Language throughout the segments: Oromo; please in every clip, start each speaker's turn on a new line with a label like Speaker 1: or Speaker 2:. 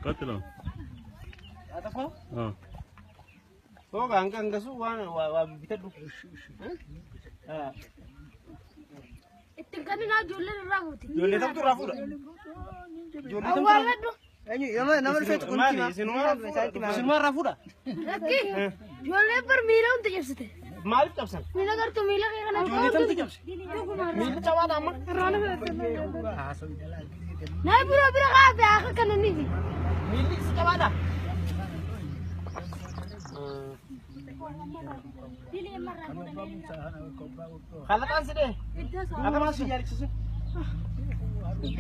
Speaker 1: Qaxxila.
Speaker 2: Haa tokko?
Speaker 1: Ah.
Speaker 2: Hooga hanga hangasuu waan waa bitadhu. Ah.
Speaker 3: Ittiin kenninaa ijoolleen irraa fuuti.
Speaker 2: Ijoollee tamtu irraa fuudha. Ijoollee tamtu irraa
Speaker 3: Awwaaladhu.
Speaker 4: Nama dhufeetu kun
Speaker 2: Maali? Isinumaa irraa fuudha?
Speaker 3: Lakki ijoolleen bar miila hundi cabsite.
Speaker 2: Maaliif cabsan?
Speaker 3: Miila gartuu miila kee kana
Speaker 2: Ijoollee tamtu cabse. Miilli cabaadha amma.
Speaker 3: Naa bira bira kaafe akka kana nifi.
Speaker 2: Miilli si cabaadha. Kalaqaan si dhee? Akka maal si yaalichisu?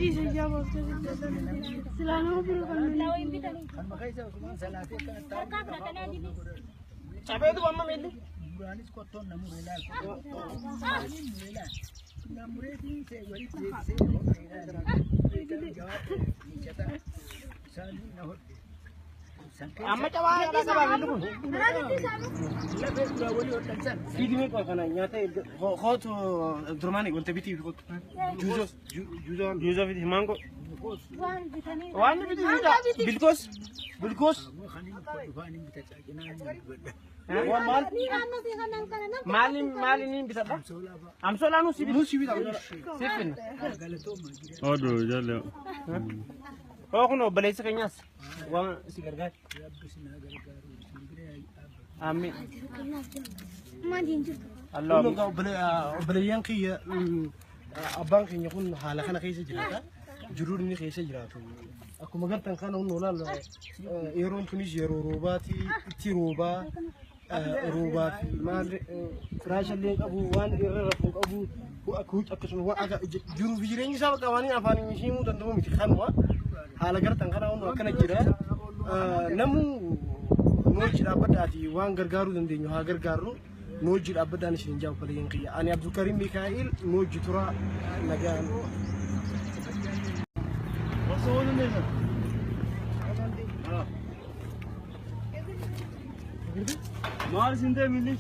Speaker 3: Isa jabaaf silaa nama bira kan
Speaker 2: Cabeetu amma miilli.
Speaker 5: Duraanis qottoon na mure laal. Mure laal. Na mureetiin see walitti deebisee jawaab miicata isaanii na hodhe.
Speaker 2: Amma cabaa qaba miilli kun.
Speaker 5: Lafee duraa walii hodhan san.
Speaker 2: Fiidimee qofa kana nyaata kootu Abdurrahmaan wanta bitii kootu. Juuzoo juuzoo juuzoo fiti maangoo. Waan bitii fidaa. Bilkoos bilkoos. Waan maal maali maali ni bitadha? Amsoolaa nu si bita. Nu si bita. Si finna.
Speaker 1: Oduu ijoollee.
Speaker 2: Hoo kun obboleessa keenyaas waan si gargaara. Amiin.
Speaker 3: Maal hin jirtu.
Speaker 2: Allah.
Speaker 4: Obboleeyyan kiyya abbaan keenya kun haala kana keessa jiraata. Jiruun inni keessa jiraatu. Akkuma gartan kana hundi olaal yeroon tunis yeroo roobaati itti roobaa roobaa fi maal firaasha illee qabu waan irra rafu qabu akkasuma waan akka jiruu fi jireenyi isaa bakka waan afaan himuu danda'u miti kanuma haala gartan kana hundi akkana jira. Namu nu hojii dhaabbadhaati waan gargaaruu dandeenyu haa gargaarru. Nu hojii dhaabbadhaan isin jaa obboleeyyan kiyya. Ani Abdulkarim Mikaa'il nu hojii tura nagaan.
Speaker 1: Osoo waan dandeessan. Maal isin ta'e miilli?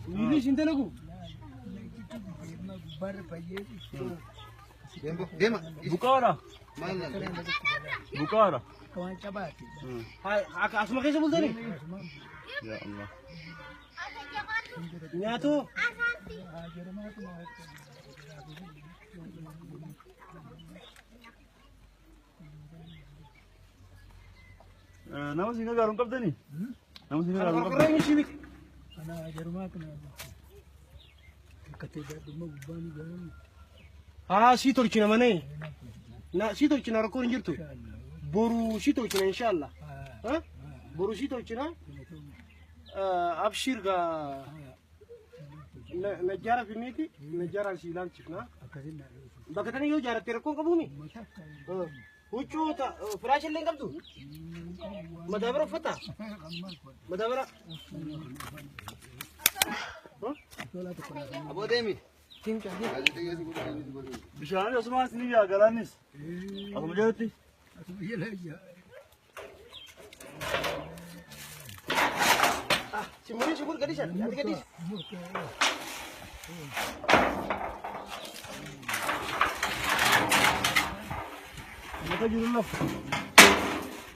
Speaker 4: Miilli isin dalagu?
Speaker 6: Deema.
Speaker 1: Buqaadha. Buqaadha.
Speaker 5: Waan cabaati.
Speaker 4: Asuma keessa bultanii?
Speaker 1: Yaa Allah.
Speaker 4: Nyaatoo?
Speaker 1: Nama si gargaaru hin qabdanii? Nama si gargaaru hin
Speaker 4: Qorqorroo
Speaker 1: qabdanii?
Speaker 4: inni si miti.
Speaker 5: Kana jarumaa kana rakkatee gaadhummaa gubbaan ijaaramu.
Speaker 4: Haa si tolchina malee. Na si tolchina rakkoon hin jirtu. Boru si tolchina inshallah. Boru si tolchina. Abshir gaa najjaara finniiti najjaaraan si ilaalchifna.
Speaker 5: Akkasiin naa dhufu.
Speaker 4: Bakka tana yoo ijaarratte rakkoon qabuumi? Huccuu firaasha illee hin qabdu? Madaabara uffata? Madaabara.
Speaker 6: Aboo deemi.
Speaker 1: Bishaanis asumaan isin yaa galaannis. Asuma jalatti.
Speaker 5: Asuma jala ijaa.
Speaker 4: Simurii simurii gadi san ati gadi.
Speaker 1: Mata jiru lafa.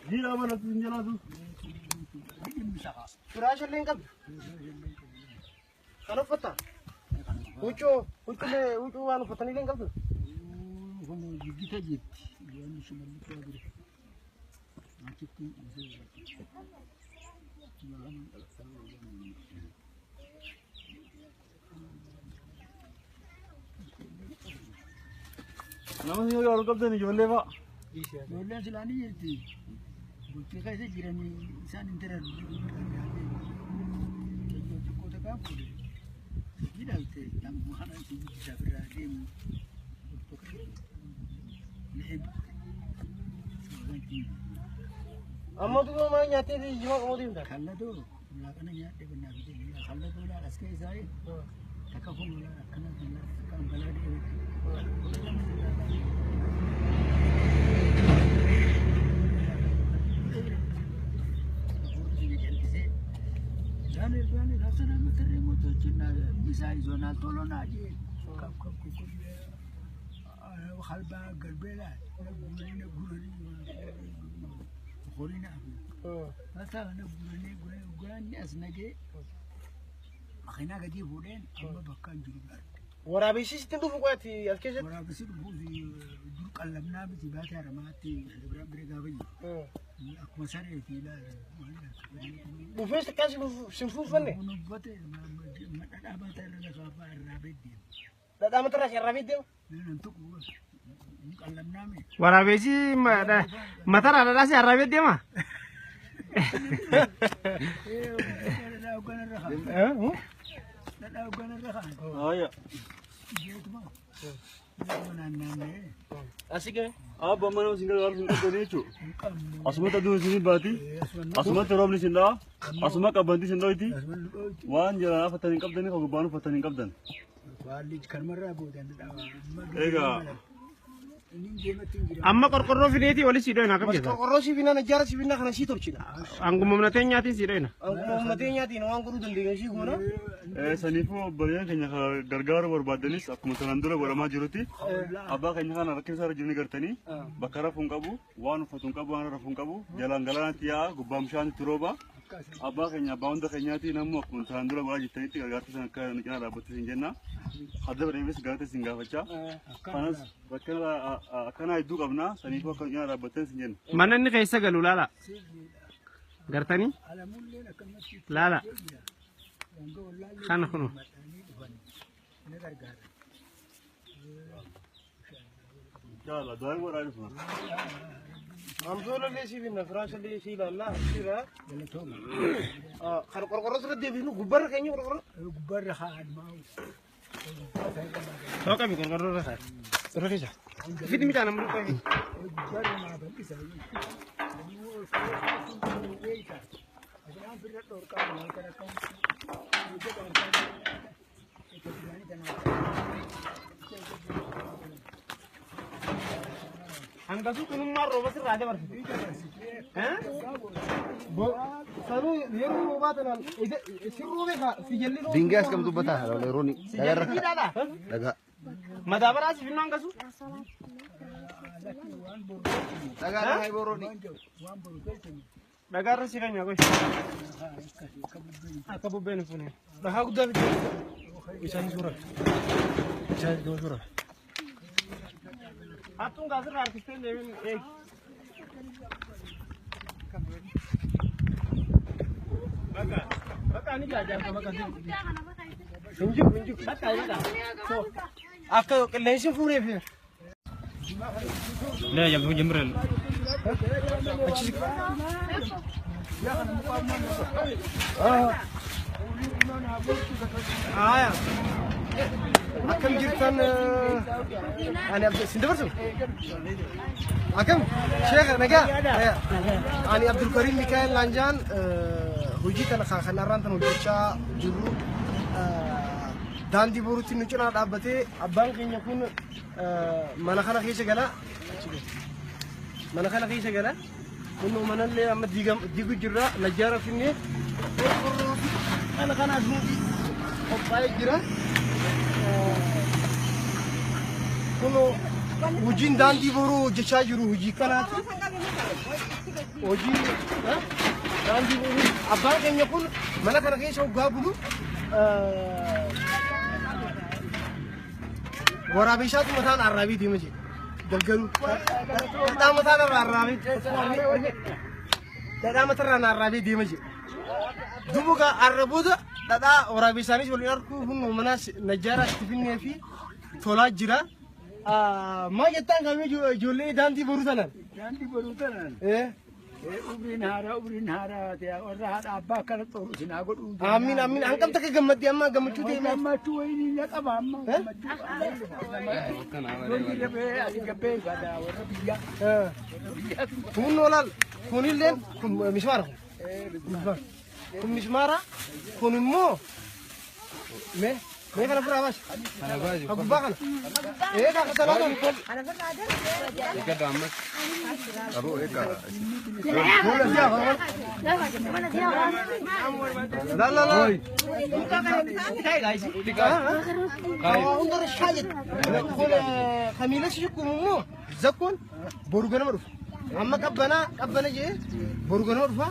Speaker 1: Jiidhaa balatti isin jalaatu.
Speaker 4: Firaasha illee hin qabdu? Kan uffata? Huccuu huccuulee huccuu waan uffatanii illee hin qabdu?
Speaker 5: Kun jiggita jetti. Waan shimallisaa bira. Achitti
Speaker 1: Nama si gargaaru hin qabdanii ijoollee fa'a?
Speaker 5: Ijoolleen silaanii jirti. Bultii keessa jiranii isaan hin daran. Xiqqoo takkaa fuudhe. Hidhalte nama kana si guddisaa birraa deemu.
Speaker 4: Amma duuba maal nyaattee jimaa qamoo deemta?
Speaker 5: Kallatoo laaqana nyaadhe bannaa fide kallatoo laal as keessaa takka kun laal akkana takka balaa deeme. ምሳ ይዞናል ቶሎ ና Halbaa galbeelaa na guuranii na guuranii horii na hafe. Mataa na guuranii guuranii as nagee makiinaa gadii fuudheen amma bakka hin jiru laata.
Speaker 4: Waraabessi sitti dhufu qo'ati as keessatti.
Speaker 5: Waraabessi dhufuuf dur qallamnaa miti baatee haramaatti bira gaafa jiru. Akkuma sareeti ilaala.
Speaker 4: Dhufees akkas sin fuunfanne.
Speaker 5: Kun uffate dhadhaa baataa irra lafaa fa'aa irraa beddee.
Speaker 4: Dhadhaa matarraa si arraabee deema.
Speaker 5: Nan tuqu qallamnaa miti.
Speaker 2: Waraabessi matarraa dhadhaa si arraabee deema.
Speaker 5: Dhadhaa hogganarra haa. Dhadhaa hogganarra haa.
Speaker 1: Haaya.
Speaker 5: Jeetuma. Jeetuma naanna'ee.
Speaker 2: Asii gahee.
Speaker 1: Abba amma nama isin gargaaru hin qabdanii jechuudha.
Speaker 5: Hin qabnu.
Speaker 1: Asumatti aduun isin baati. Asumatti roobni isin dha'a. Asuma qabbanti isin dhoyti. Waan jalaan afatan hin qabdanii kan gubbaan uffatan hin qabdan.
Speaker 5: Waalli kanumarraa boodan dhadhaa.
Speaker 1: Egaa.
Speaker 5: Inni deematti hin jira.
Speaker 2: Amma qorqorroo fideetii wali sii dhoyna akkam jedha.
Speaker 4: Qorqorroo si finna najjaara si finna kana sii tolchina.
Speaker 2: Anguma humna nyaatiin sii dhoyna.
Speaker 4: Anguma humna nyaatiin waan godhuu dandeenyu sii goona.
Speaker 1: Saniifuu obboleeyyan keenya gargaaruu barbaadanis akkuma sanaan dura godhamaa jirutti abbaa keenya kana rakkina isaa irra jiru ni gartanii bakka rafuu hin qabu, waan uffatu hin qabu, waan rafuu hin qabu, jalaan galaanatti yaa'a, gubbaan bishaanitti rooba. Abbaa keenya abbaa hunda keenyaati namuu akkuma sanaan dura godhaa jirtanitti gargaarsa sana akka nu cinaa dhaabbattu isin jenna. Hadda bareefis galata isin gaafachaa. Kanas rakkina akkanaa hedduu qabna saniifuu akka nu cinaa dhaabbattan isin jenna.
Speaker 2: Mana inni keessa galu laala. Gartanii?
Speaker 5: Alamulleen akkanumatti
Speaker 2: Laala.
Speaker 5: jira. Wanga wallaallee
Speaker 2: Kana kunu.
Speaker 5: maxxananii dhufan na gargaara.
Speaker 1: Inshallah du'aa godhaa dhufna.
Speaker 4: Amsoolollee si finna firaashollee si ilaalla sira.
Speaker 5: Galatooma.
Speaker 4: Kan qorqorroo sirra deebisnu gubbarra keenya qorqorroo.
Speaker 5: Gubbaarra haa maa'u.
Speaker 2: Too qabi qorqorroo irra kaa'e.
Speaker 4: Irra keessa.
Speaker 2: Fidi midhaan amma dhufe.
Speaker 5: Gubbaarra maa bal'isa. Asirraan firra dhorkaa waan kana kan
Speaker 2: Hangasuu kunummaan rooba sirraa dabarsite.
Speaker 4: Sanuu yeroo roobaa tanaan si roobee kaa si jalli roobee.
Speaker 6: Dingaas kam dubbataa yeroon dhagaa
Speaker 2: Hidhaadha.
Speaker 6: dhagaa.
Speaker 2: Madaabaraa si finnu hangasuu.
Speaker 6: Dhagaa dhagaa borooni.
Speaker 2: Dhagaa irra si keenya gosh. Akka bubbeen hin fuune.
Speaker 4: Dhagaa guddaa fidee. Isaan suura. Isaan suura.
Speaker 2: Hattuun gaasirraa harkistee hin deebiin eegi. Bakka bakka ni jaajaarsa bakka
Speaker 4: Hin jiru hin jiru.
Speaker 2: bakka bakka.
Speaker 4: Akka qilleensi hin fuuneef.
Speaker 2: لا يا جمرل.
Speaker 4: Aya. Akkam jirtan ani Abdul sin dabarsu? Akkam Sheekh nagaa? Ani Abdul Karim Mikael Lanjaan hojii kana kan har'aan tan hojjechaa jirru daandii boruutti nu cinaa dhaabbatee abbaan keenya kun mana kana keessa gala. Mana kana keessa gala. Kun manallee amma diigu jirra najjaara finnee qorqorroo fi kana kanaas nuti qophaa'ee jira. Kun hojiin daandii boruu hojjechaa jiru hojii kanaati. Hojii daandii boruu abbaan keenya kun mana kana keessa hoggaa bulu waraabeshaatu mataan arraabee deema jedhe. Galgalu. Dhadhaa mataan irraa arraabee. Dhadhaa matarraa arraabee deema jedhe. Dubuka arraboota dhadhaa waraabessaanis waliin arguu kun manaas najjaaraa itti finnee fi tolaa jira. Maal jettaan kamii ijoollee daandii boruu tanaan?
Speaker 5: Daandii boruu tanaan. Umriin haaraa umriin haaraa ta'e warra haadha abbaa akkana xooru sinaa godhuu.
Speaker 4: Amiin amiin hangam takka gammaddee amma gammachuu ta'e.
Speaker 5: Gammachuu wayinii na qaba amma gammachuu. Lolli asii gabbee gada warra biyyaa.
Speaker 4: Kun olaal kunilleen kun mismaara kun. Kun mismaara kun immoo mee Mee kana ofirraa baasi. Ka gubbaa kana. Ee ka salaata. La la la. Hundarra shaa jedhe. Kun kamiila si shukkuun immoo zakkoon boru ganama dhufa. Amma qabbanaa qabbana jee boru ganama dhufa.